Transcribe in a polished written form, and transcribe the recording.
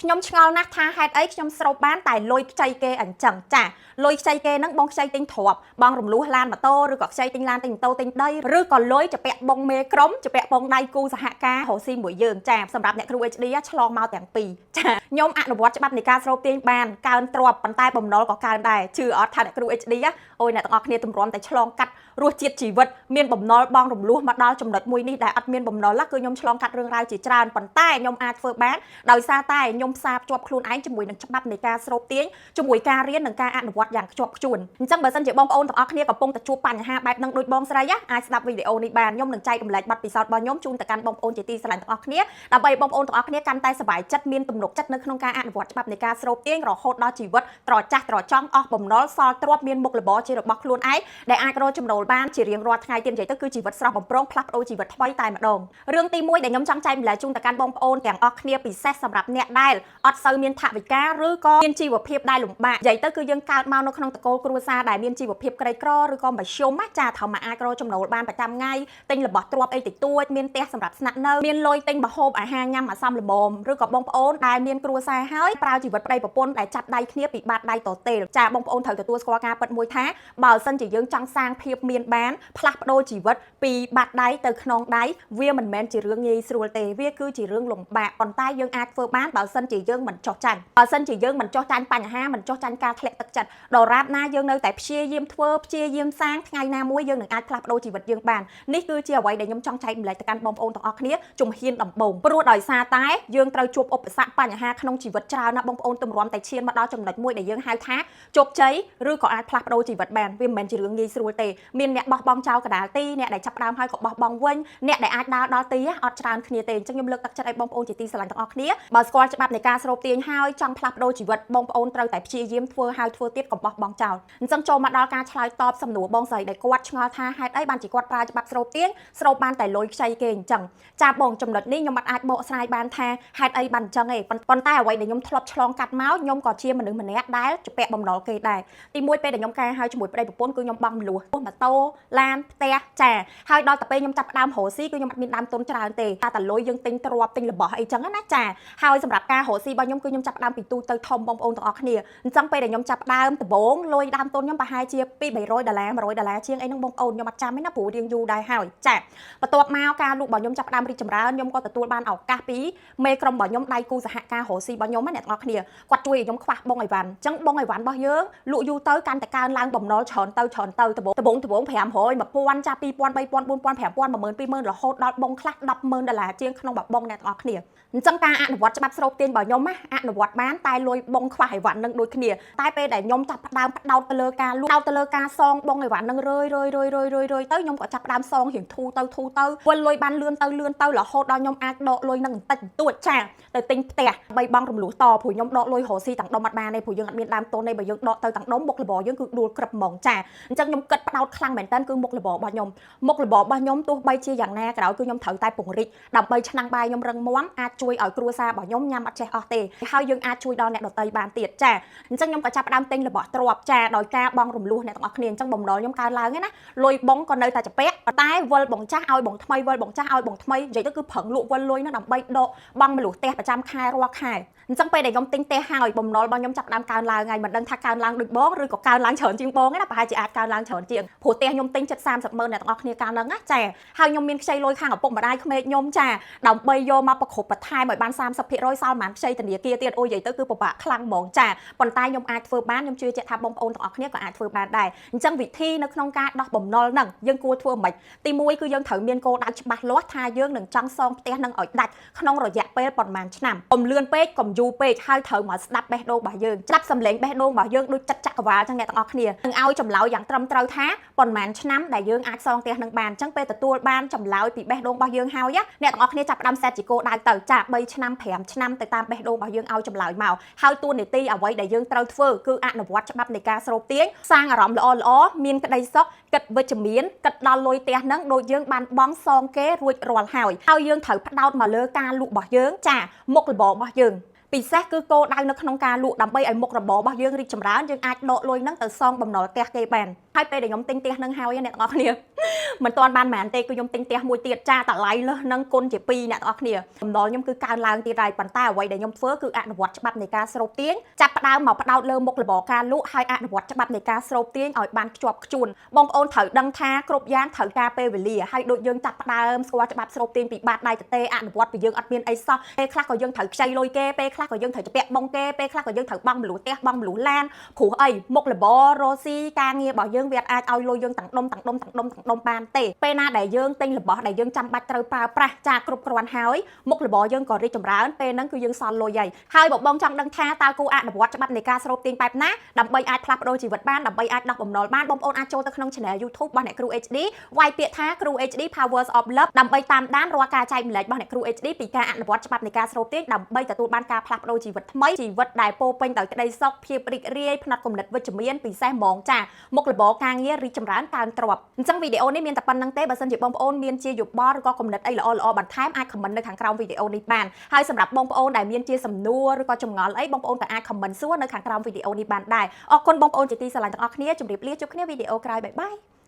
ខ្ញុំឆ្ងល់ណាស់ថាហេតុអីខ្ញុំស្រូបបានតែលុយខ្ចីគេអញ្ចឹងចាលុយខ្ចីគេហ្នឹងបងខ្ចីទិញទ្រព្យបងរំលោះឡានម៉ូតូឬក៏ខ្ចីទិញឡានទិញម៉ូតូទិញដីឬក៏លុយជពាក់បងមេក្រុមជពាក់បងដៃគូសហការរកស៊ីមួយយើងចាសម្រាប់អ្នកគ្រូ HD ឆ្លងមកទាំងពីរចាខ្ញុំអនុវត្តច្បាប់នៃការស្រូបទាញបានកើនទ្រព្យប៉ុន្តែបំណុលក៏កើនដែរជឿអត់ថាអ្នកគ្រូ HD អូយអ្នកទាំងអស់គ្នាទម្រាំតែឆ្លងកាត់រសជាតិជីវិតមានបំណុលបងរំលោះមកដល់ចំណុចមួយនេះដែលអត់មានបំណុលគឺខ្ញុំឆ្លងកាត់រឿងរ៉ាវជាច្រើនប៉ុន្តែខ្ញុំអាចធ្វើបានដោយសារតែខ្ញុំផ្សារភ្ជាប់ខ្លួនឯងជាមួយនឹងច្បាប់នៃការស្រូបទាញជាមួយការរៀននិងការអនុវត្តយ៉ាងខ្ជាប់ខ្ជួនអញ្ចឹងបើសិនជាបងប្អូនទាំងអស់គ្នាកំពុងតែជួបបញ្ហាបែបហ្នឹងដូចបងស្រីអាចស្ដាប់វីដេអូនេះបានខ្ញុំនឹងចែករំលែកបទពិសោធន៍របស់ខ្ញុំជូនទៅកាន់បងប្អូនជាទីស្រឡាញ់ទាំងអស់គ្នាដើម្បីបងប្អូនទាំងអស់គ្នាកាន់តែសប្បាយចិត្តមានទំនុកចិត្តនៅក្នុងការអនុវត្តច្បាប់នៃការស្រូបទាញរហូតដល់ជីវិតត្រចះត្រចង់អស់បំណុលសល់ទ្រព្យមានមុខរបរជារបស់ខ្លួនឯងដែលអាចរកចំណូលបានជារៀងរាល់ថ្ងៃទៀតនិយាយទៅគឺជីវិតស្រស់បំព្រងផ្លាស់ប្ដូរជីវិតថ្មីតែម្ដងរឿងទី1ដែលខ្ញុំចង់ចែករំលែកជូនទៅកាន់បងប្អូនទាំងអស់គ្នាពិសេសសម្រាប់អ្នកដែលអត់សូវមានថវិកាឬក៏មានជីវភាពដែលលំបាកនិយាយទៅគឺយើងកើតមកនៅក្នុងតកូលគ្រួសារដែលមានជីវភាពក្រីក្រឬក៏មធ្យមណាចាត្រូវមកអាចរកចំណូលបានប្រចាំថ្ងៃទិញរបស់ទ្រព្យអីតិចតួចមានផ្ទះសម្រាប់ស្នាក់នៅមានលុយទិញម្ហូបអាហារញ៉ាំអាសមល្មមឬក៏បងប្អូនដែលមានគ្រួសារហើយប្រើជីវិតប្តីប្រពន្ធដែលចាប់ដៃគ្នាពីបាតដៃតទេលចាបងប្អូនត្រូវទទួលស្គាល់ការពិតមួយថាបើសិនជាយើងចង់សាងភាពមានបានផ្លាស់ប្ដូរជីវិតពីបាតដៃទៅក្នុងដៃវាមិនមែនជារឿងងាយស្រួលទេវាគឺជារឿងលំបាកប៉ុន្តែយើងអាចធ្វើបានបើសិនជាយើងមិនចោះចាញ់បើសិនជាយើងមិនចោះចាញ់បញ្ហាមិនចោះចាញ់ការធ្លាក់ទឹកចិត្តដរាបណាយើងនៅតែព្យាយាមធ្វើព្យាយាមសាងថ្ងៃណាមួយយើងនឹងអាចផ្លាស់ប្ដូរជីវិតយើងបាននេះគឺជាអ្វីដែលខ្ញុំចង់ចែករំលែកទៅកាន់បងប្អូនទាំងអស់គ្នាជំហានដំបូងព្រោះដោយសារតែយើងត្រូវជួបឧបសគ្គបញ្ហាក្នុងជីវិតច្រើនណាស់បងប្អូនទម្រាំតែឈានមកដល់ចំណុចមួយដែលយើងហៅថាជោគជ័យឬក៏អាចផ្លាស់ប្ដូរជីវិតបានវាមិនមែនជារឿងងាយស្រួលទេមានអ្នកបោះបង់ចោលកណ្ដាលទីអ្នកដែលចាប់ផ្ដើមហើយក៏បោះបង់វិញអ្នកដែលអាចដើរដល់ទីអត់ច្រើនគ្នាទេអញ្ចឹងខ្ញុំលើកទឹកចិត្តឲ្យបងប្អូនជាទីស្រឡាញ់ទាំងអស់គ្នាបើស្គាល់ច្បាប់នៃការស្រូបទាញហើយចង់ផ្លាស់ប្ដូរជីវិតបងប្អូនត្រូវតែព្យាយាមធ្វើហើយធ្វើទៀតកុំបោះបង់ចោលអញ្ចឹងចូលមកដល់ការឆ្លើយតបសំណួរបងស្រីដែលគាត់ឆ្ងល់ថាហេតុអីបានជាគាត់ប្រើច្បាប់ស្រូបទាញស្រូបបានតែលុយខ្ចីគេអញ្ចឹងចាបងចំណុចនេះខ្ញុំអត់អាចបកស្រាយបានថាហេតុអីបានអញ្ចឹងទេប៉ុន្តែអ្វីដែលខ្ញុំធ្លាប់ឆ្លងកាត់មកខ្ញុំក៏ជាមនុស្សម្នាក់ដែលជំពាក់បំណុលគេដែរទីមួយពេលដែលខ្ញុំការហើយជាមួយប្តីប្រពន្ធគឺខ្ញុំបង់មលួសម៉ូតូឡានផ្ទះចាហើយដល់តែពេលខ្ញុំចាប់ផ្ដើមរកស៊ីគឺខ្ញុំអត់មានដើមទុនច្រើនទេតែតលុយយើងទិញទ្រព្យទិញរបស់អីចឹងណាចាហើយសម្រាប់ការរកស៊ីរបស់ខ្ញុំគឺខ្ញុំចាប់ផ្ដើមពីទូទៅធំបងប្អូនទាំងអស់គ្នាអញ្ចឹងពេលដែលខ្ញុំចាប់ផ្ដើមដំបូងលុយដើមទុនខ្ញុំប្រហែលជា2 300ដុល្លារ100ដុល្លារជាងអីហ្នឹងបងប្អូនខ្ញុំអត់ចាំទេណាព្រោះរៀងយូរដែរហើយចាបន្ទាប់មកការលក់របស់ខ្ញុំចាប់ផ្ដើមរីកចម្រើនខ្ញុំក៏ទទួលបានឱកាសពីមេក្រុមរបស់ខ្ញុំដៃគូសហការរកស៊ីរបស់ខ្ញុំណាអ្នកទាំងអស់គ្នាគាត់ជួយឲ្យខ្ញុំខ្វះបងអីវ៉ាន់អញ្ចឹងបងអីវ៉ាន់របស់យើងលក់យូរទៅកាន់តែកើនឡើងបំណុលច្រើនទៅច្រើនទៅដំបូងដំបូងដំបូង500 1000ចា2000 3000 4000 5000 10000 20000រហូតដល់បងខ្លះ100,000ដុល្លារជាងក្នុងមួយបងអ្នកទាំងអស់គ្នាអញ្ចឹងការអនុវត្តច្បាប់ស្រូបទាញរបស់ខ្ញុំណាអនុវត្តបានតែលុយបងខ្វះអីវ៉ាន់នឹងដូចគ្នាតែពេលដែលខ្ញុំចាប់ផ្ដើមផ្ដោតទៅលើការលក់ផ្ដោតទៅលើការសងបងអីវ៉ាន់នឹងរឿយរឿយរឿយរឿយរឿយរឿយទៅខ្ញុំក៏ចាប់ផ្ដើមសងរៀងធូរទៅធូរទៅវិលលុយបានលឿនទៅលឿនទៅរហូតដល់ខ្ញុំអាចដកលុយនឹងបន្តិចបន្តួចចាទៅទិញផ្ទះបីបងរំលោះតព្រោះខ្ញុំដកលុយរកស៊ីទាំងដុំអត់បានទេព្រោះយើងអត់មានដើមទុនទេបើយើងដកទៅទាំងដុំមុខរបរយើងគឺដួលក្រឹបហ្មងចាអញ្ចឹងខ្ញុំគិតផ្ដោតខ្លាំងមែនតើគឺមុខរបររបស់ខ្ញុំមុខរបររបស់ខ្ញុំទោះបីជាយ៉ាងណាក៏ដោយគឺខ្ញុំត្រូវតែពង្រីកដើម្បីឆ្នាំងបាយខ្ញុំរឹងមាំអាចជួយឲ្យគ្រួសាររបស់ខ្ញុំញ៉ាំអត់ចេះអស់ទេហើយយើងអាចជួយដល់អ្នកដទៃបានទៀតចាអញ្ចឹងខ្ញុំក៏ចាប់ផ្ដើមទិញរបស់ទ្រព្យចាដោយការបង់រំលោះអ្នកទាំងអស់គ្នាអញ្ចឹងបំណុលខ្ញុំកើនឡើងណាលុយបងក៏នៅតែចាពាក់តែវិលបងចាស់ឲ្យបងថ្មីវិលបងចាស់ឲ្យបងថ្មីនិយាយទៅគឺប្រឹងលក់វិលលុយហ្នឹងដើម្បីដកបង់មលុះផ្ទះប្រចាំខែរាល់ខែអញ្ចឹងពេលដែលខ្ញុំទិញផ្ទះហើយបំណុលរបស់ខ្ញុំចាប់ផ្ដើមកើនឡើងហើយមិនដឹងថាកើនឡើងដូចបងឬក៏កើនឡើងច្រើនជាងបងទេណាប្រហែលជាអាចកើនឡើងច្រើនជាងព្រោះផ្ទះខ្ញុំទិញជិត30ម៉ឺនអ្នកទាំងអស់គ្នាកាលហ្នឹងណាចាហើយខ្ញុំមានខ្ចីលុយខាងឪពុកម្ដាយក្មេកខ្ញុំចាដើម្បីយកមកប្រគ្រប់បន្ថែមឲ្យបាន30%សល់ប្រហែលខ្ចីធនាគារទៀតអូយនិយាយទៅគឺពិបាកខ្លាំងហ្មងចាប៉ុន្តែខ្ញុំអាចធ្វើបានខ្ញុំជឿជាក់ថាបងប្អូនទាំងអស់គ្នាក៏អាចធ្វើបានដែរអញ្ចឹងវិធីនៅក្នុងការដោះបំណុលហ្នឹងយើងគួរធ្វើម៉េចទី1គឺយើងត្រូវមានគោលដៅច្បាស់លាស់ថាយើងនឹងចង់សងផ្ទះនឹងឲ្យដាច់ក្នុងរយៈពេលប៉ុន្មានឆ្នាំកុំលឿនពេកកុំយូរពេកហើយត្រូវមកស្ដាប់បេះដូងរបស់យើងស្ដាប់សំឡេងបេះដូងរបស់យើងដូចចិត្តចក្រវាលអញ្ចឹងអ្នកទាំងអស់គ្នានឹងឲ្យចម្លើយយ៉ាងត្រឹមត្រូវថាប៉ុន្មានឆ្នាំដែលយើងអាចសងផ្ទះនឹងបានអញ្ចឹងពេលទទួលបានចម្លើយពីបេះដូងរបស់យើងហើយអ្នកទាំងអស់គ្នាចាប់ផ្ដើម set ជាគោលដៅទៅចា3ឆ្នាំ5ឆ្នាំទៅតាមបេះដូងរបស់យើងឲ្យចម្លើយមកហើយតួនាទីអ្វីដែលយើងត្រូវធ្វើគឺអនុវត្តច្បាប់នៃការស្រូបទាញសាងអារម្មណ៍ល្អល្អមានក្តីសុខគិតវិជ្ជមានគិតដល់លុយផ្ទះហ្នឹងដូចយើងបានបង់សងគេរួចរាល់ហើយហើយយើងត្រូវផ្ដោតមកលើការលក់របស់យើងចាមុខរបររបស់យើងពិសេសគឺគោលដៅនៅក្នុងការលក់ដើម្បីឲ្យមុខរបររបស់យើងរីកចម្រើនយើងអាចដកលុយហ្នឹងទៅសងបំណុលផ្ទះគេបាន។ ហើយពេលដែលខ្ញុំទិញផ្ទះនឹងហើយអ្នកទាំងអស់គ្នា មិនទាន់បានប៉ុន្មានទេគឺខ្ញុំទិញផ្ទះមួយទៀតចាតម្លៃលើសនឹងគុណជា2អ្នកទាំងអស់គ្នាបំណុលខ្ញុំគឺកើនឡើងទៀតហើយប៉ុន្តែអ្វីដែលខ្ញុំធ្វើគឺអនុវត្តច្បាប់នៃការស្រូបទាញចាប់ផ្ដើមមកផ្ដោតលើមុខរបរការលក់ហើយអនុវត្តច្បាប់នៃការស្រូបទាញឲ្យបានខ្ជាប់ខ្ជួនបងប្អូនត្រូវដឹងថាគ្រប់យ៉ាងត្រូវការពេលវេលាហើយដូចយើងចាប់ផ្ដើមស្គាល់ច្បាប់ស្រូបទាញពីបាតដៃទទេអនុវត្តពីយើងអត់មានអីសោះពេលខ្លះក៏យើងត្រូវខ្ចីលុយគេពេលខ្លះក៏យើងត្រូវជំពាក់បងគេពេលខ្លះក៏យើងត្រូវបង់មលុះផ្ទះបង់មលុះឡានព្រោះអីមុខរបររកស៊ីការងាររបស់យើងវាអាចឲ្យលុយយើងទាំងដុំទាំងដុំទាំងដុំទាំងដុំបានទេពេលណាដែលយើងទិញរបស់ដែលយើងចាំបាច់ត្រូវប្រើប្រាស់ចាគ្រប់គ្រាន់ហើយមុខរបរយើងក៏រីកចម្រើនពេលហ្នឹងគឺយើងសល់លុយហើយហើយបើបងចង់ដឹងថាតើគួរអនុវត្តច្បាប់នៃការស្រូបទាញបែបណាដើម្បីអាចផ្លាស់ប្ដូរជីវិតបានដើម្បីអាចដោះបំណុលបានបងប្អូនអាចចូលទៅក្នុង Channel YouTube របស់អ្នកគ្រូ HD វាយពាក្យថាគ្រូ HD Powers of Love ដើម្បីតាមដានរាល់ការចែកម្លែករបស់អ្នកគ្រូ HD ពីការអនុវត្តច្បាប់នៃការស្រូបទាញដើម្បីទទួលបានការផ្លាស់ប្ដូរជីវិតថ្មីជីវិតដែលពោរពេញដោយក្តីសុខភាពរីករាយផ្នត់គំនិតវិជ្ជមានពិសេសហ្មងចាមុខរបរការងាររីកចម្រើនកើនទ្រព្យអញ្ចឹងវីដេអូនេះមានតែប៉ុណ្្នឹងទេបើសិនជាបងប្អូនមានជាយោបល់ឬក៏គំនិតអីល្អៗបន្ថែមអាច comment នៅខាងក្រោមវីដេអូនេះបានហើយសម្រាប់បងប្អូនដែលមានជាសំណួរឬក៏ចម្ងល់អីបងប្អូនក៏អាច comment សួរនៅខាងក្រោមវីដេអូនេះបានដែរអរគុណបងប្អូនជាទីស្រឡាញ់ទាំងអស់គ្នាជម្រាបលាជួបគ្នាវីដេអូក្រោយ bye bye.